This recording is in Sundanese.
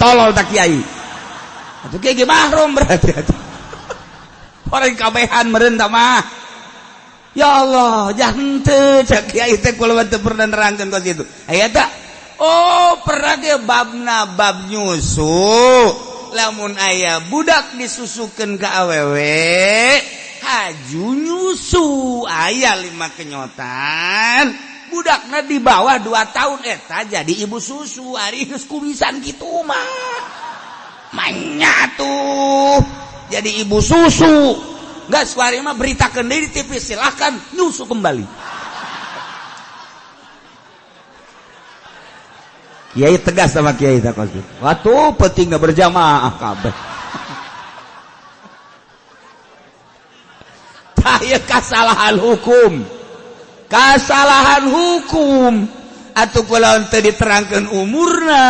Tolol tak kiai. Atuh kiai mahrum berarti atuh. Orang kabehan meureun tah mah. Ya Allah, jangan teu cak kiai teh kula teu pernah nerangkeun ka situ. Aya tah. Oh, pernah ge babna bab nyusu. Lamun aya budak disusukeun ka awewe, haju nyusu aya 5 kenyotan. Budakna di bawah 2 tahun eta jadi ibu susu ari geus kumisan kitu mah. Manya tuh jadi ibu susu. Geus kuari mah beritakeun deui di TV, silahkan nyusu kembali. Kiai tegas sama kiai tak kos. Waktu penting nggak berjamaah kabeh. Tah ieu kasalahan hukum. Kasalahan hukum atuh kula teu diterangkeun umurna.